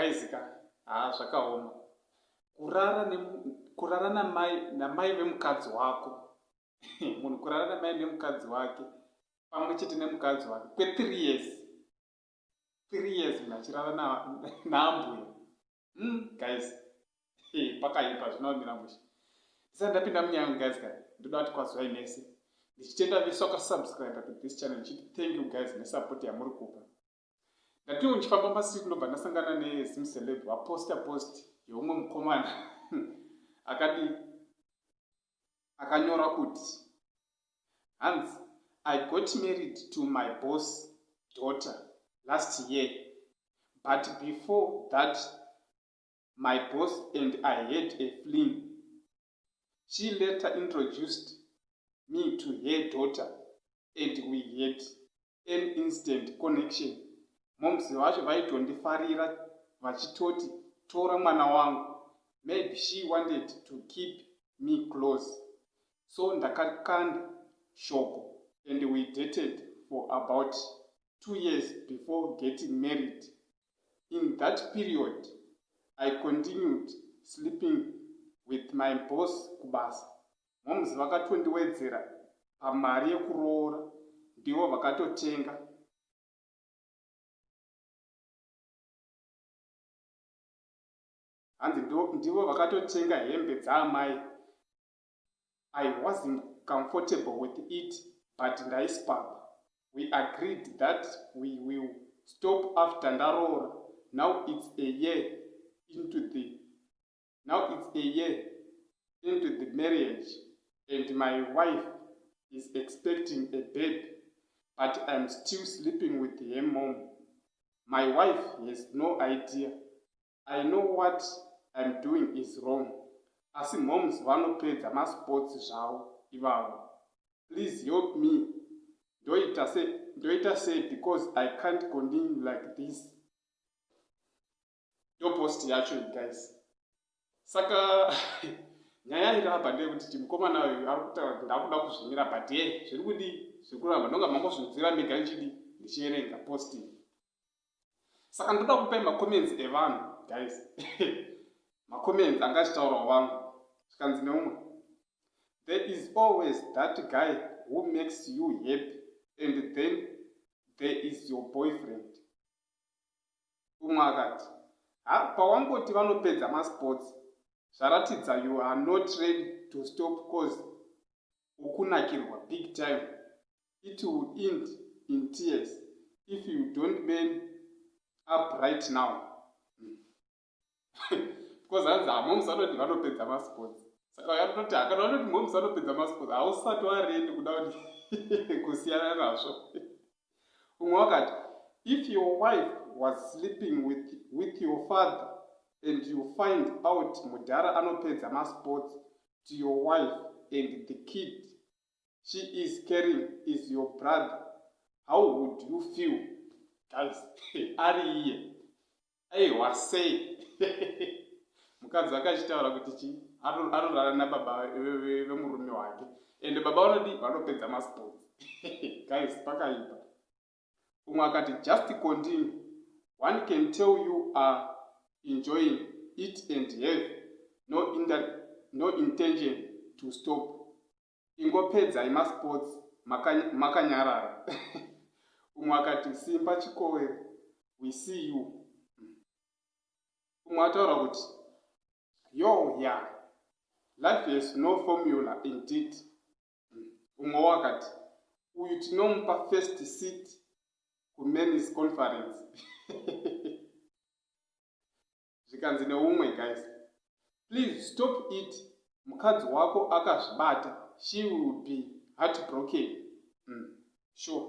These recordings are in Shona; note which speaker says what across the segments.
Speaker 1: Guys ka haa zvakaoma. Kurara ne kurara namai namai vemukadzi wako. Munhu kurara namai nemukadzi wake pamwe chete nemukadzi wake kwe 3 years. 3 years munhu achirara naambuya. Guys. Hey, pakaipa zvinomira mushe. Ndisati ndapinda munyaya guys ka ndoda kuti kwaziwai mese. Ndichitenda vese vakasubscribe to this channel ndichiti thank you guys nesupport yamuri kupa. Ndatiwo ndichifamba mastreet ndobva ndasangana neZim celeb vaposta post yeumwe mukomana akadi akanyora kuti hanzi I got married to my boss daughter last year but before that my boss and I had a fling. She later introduced me to her daughter and we had an instant connection. Moms vacho vaitondifarira vachitoti tora mwana wangu. Maybe she wanted to keep me close. So ndakakanda shoko and we dated for about 2 years before getting married. In that period, I continued sleeping with my boss kubasa. Moms vakatondiwedzera pamari yekuroora ndivo vakatotenga hanzi ndivo vakatotenga hembe dzaamai. I wasn't comfortable with it but ndaispapa. We agreed that we will stop after ndaroora. Now it's a year into the Now it's a year into the marriage and my wife is expecting a baby but I'm still sleeping with her mom. My wife has no idea. I know what I'm doing is wrong. Asi moms vanopedza masports zvavo ivavo. Please help me. Ndoita sei, ndoita sei because I can't continue like this. Ndopost yacho iyi guys. Saka nyaya iri apa ndeyekuti chimukomana uyu ari kutaura kuti ndakuda kuzvimira but ye zviri kudii zviri kuramba ndonga mangozvinzwira mega ndichidi ndichiverenga post iyi. Saka ndoda kupai macomments evanhu guys. Macomments anga achitaurawo vamwe zvikanzi neumwe there is always that guy who makes you happy and then there is your boyfriend. Umwe akati, Ha, pawangoti vanopedza masports zvaratidza you are not ready to stop cause ukunakirwa big time. It will end in tears if you don't man up right now. Because hanzi hamoms vanoti vanopedza masports. Saka vanoti kana vanoti moms vanopedza masports hausati waready kuda kuti kusiyana nazvo. Umwe wakati, if your wife was sleeping with your father and you find out mudhara anopedza masports to your wife and the kid she is carrying is your brother, how would you feel? Guys, ari iye aiwa sei mukadzi wake achitaura kuti chi anorara nababa vemurume wake ende baba vanodii vanopedza masports. Guys, pakaipa. Umwe akati just continue, one can tell you are enjoying it and have no intention to stop. Ingopedzai masports makanyarara. Umwe akati simba chikowere, we see you. Umwe ataura kuti yo yeah, life has no formula indeed. Umwe wakati uyu tinomupa first seat kumen's conference. Zvikanzi neumwe guys, please stop it, mukadzi wako akazvibata, she will be heartbroken. Sure.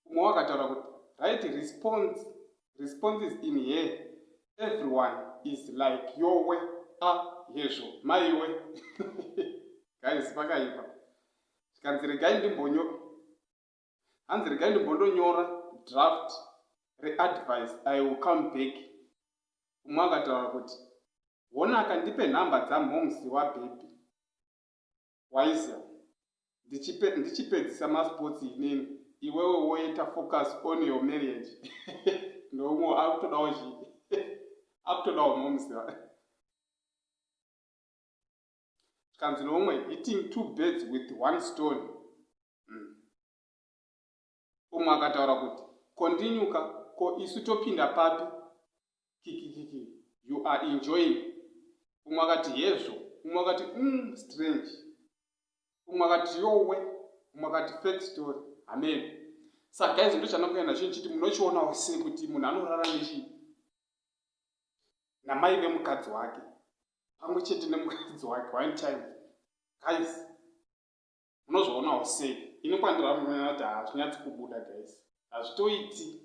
Speaker 1: Umwe wakataura kuti right responses in here, everyone is like yowe a hezvo maiwe. Guys, pakaipa. Zvikanzi regai ndimbonyo, hanzi regai ndimbondonyora draft readvice, I will come back. Umwe akataura kuti honaka ndipe nhamba dzamoms wabhebhi Waiziya ndichipedzisa masports inini iwewe woita focus on your marriage. Ndoumwe akutodawo chii. Akutodawo moms. Zvikanzi neumwe, hitting two birds with one stone. Umwe akataura kuti kondinyuka, ko isu topinda papi? Kikikiki, you are enjoying. Umwe akati hezvo. Umwe akati strange. Umwe akati yowe. Umwe akati fake story. Amen. Saka guys, ndochandakuenda chinhu chiti munochionawo sei kuti munhu anorara nechi namai vemukadzi wake pamwe chete nemukadzi wake one time? Guys, munozvionawo sei? Ini kwandiramuona kuti hazvinyatsi kubuda, guys, hazvitoiti.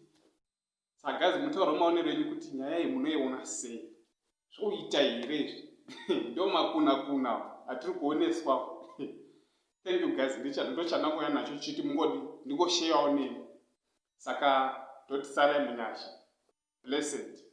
Speaker 1: Saka guys, mutaura maonero enyu kuti nyaya iyi munoiona sei. Zvoita here izvi? Ndo makuna kuna atiri kuoneswa. Thank you guys, ndochandangoya nacho chiti mungodi ndingosheyawo nemi. Saka totisarai munyasha. Blessed.